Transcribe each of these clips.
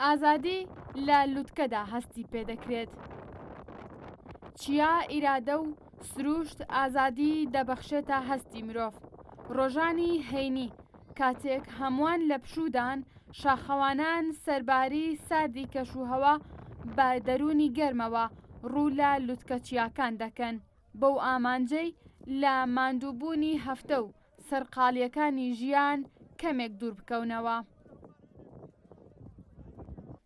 ئازادی لە لوتکەدا هەستی پێدەکرێت. چیا ئیرادە و سروشت ئازادی دەبەخشێتە هەستی مرۆڤ. ڕۆژانی هەینی کاتێک هەمووان لە پشوودان، شاخەوانان سەرباری ساردی کەشوهەوا بە دەروونی گەرمەوە ڕوو لە لوتکە چیاکان دەکەن بەو ئامانجەی لە ماندووبوونی هەفتە و سەرقاڵییەکانی ژیان کەمێک دوور بکەونەوە.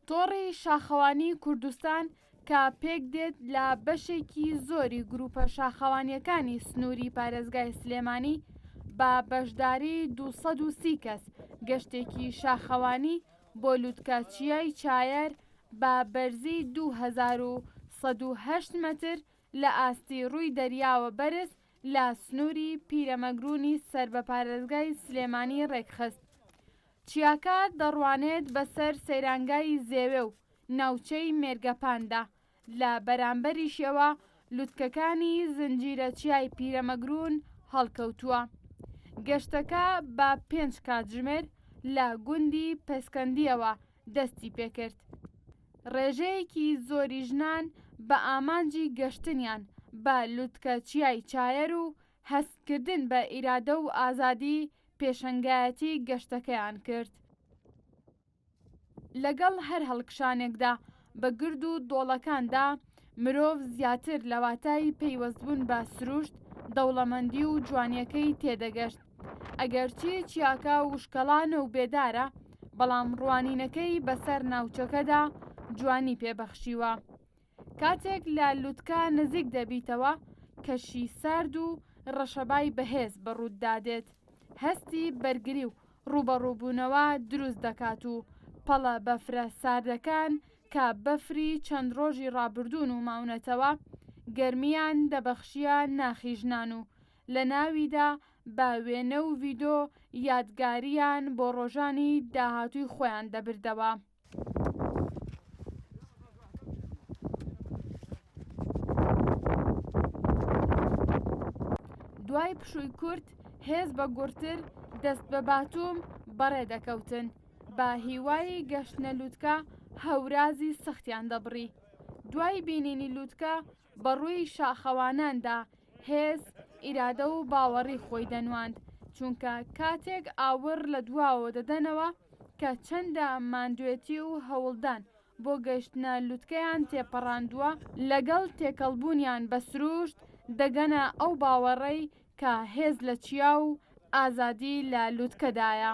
تۆڕی شاخەوانی کوردستان کە پێکدێت لە بەشێکی زۆری گروپە شاخەوانییەکانی سنووری پارێزگای سلێمانی بە بەشداری 230 کەس گەشتێکی شاخەوانی بۆ لوتکە چیای چایەر بە بەرزی 2108 مەتر لە ئاستی ڕووی دەریاوە بەرز لە سنووری پیرەمەگروونی سەر بە پارێزگای سلێمانی ڕێکخست. چیاکە دەڕوانێت بەسەر سەیرانگای زێوێ و ناوچەی مێرگەپاندا، لە بەرامبەریشیەوە لوتکەکانی زنجیرە چیای پیرەمەگروون هەڵکەوتووە. گەشتەکە بە پێنج کاتژمێر لە گوندی پەسکەندییەوە دەستی پێکرد. ڕێژەیەکی زۆری ژنان بە ئامانجی گەشتنیان بە لوتکە چیای چایەر و هەستکردن بە ئیرادە و ئازادی پێشەنگایەتی گەشتەکەیان کرد. لەگەڵ هەر هەڵکشانێکدا بە گرد و دۆڵەکاندا مرۆڤ زیاتر لە واتای پەیوەستبوون بە سروشت، دەوڵەمەندی و جوانیەکەی تێدەگەشت. ئەگەرچی چیاکە وشکەڵانە و بێدارە، بەڵام ڕوانینەکەی بەسەر ناوچەکەدا جوانی پێ بەخشیوە. کاتێک لە لوتکە نزیک دەبیتەوە، کەشی سارد و ڕەشەبای بەهێز بە ڕووتدا دێت، هەستی بەرگری و ڕووبەڕووبوونەوە دروست دەکات و پەڵە بەفرە ساردەکان کە بەفری چەند ڕۆژی ڕابردوون و ماونەتەوە، گەرمییان دەبەخشییە ناخی ژنان و لە ناویدا بە وێنە و ڤیدۆ یادگارییان بۆ ڕۆژانی داهاتووی خۆیان دەبردەوە. دوای پشووی کورت هێز بە گوڕتر دەست بە باتوم بەڕێ دەکەوتن، بە هیوای گەشتنە لوتکە هەورازی سەختیان دەبڕی. دوای بینینی لوتکە بە ڕووی شاخەواناندا هێز، ئیرادە و باوەڕی خۆی دەنواند، چونکە کاتێک ئاوڕ لە دواوە دەدەنەوە کە چەندە ماندوێتی و هەوڵدان بۆ گەیشتنە لوتکەیان تێپەڕاندووە، لەگەڵ تێکەڵبوونیان بە سروشت دەگەنە ئەو باوەڕەی کە هێز لە چیا و ئازادی لە لوتکەدایە.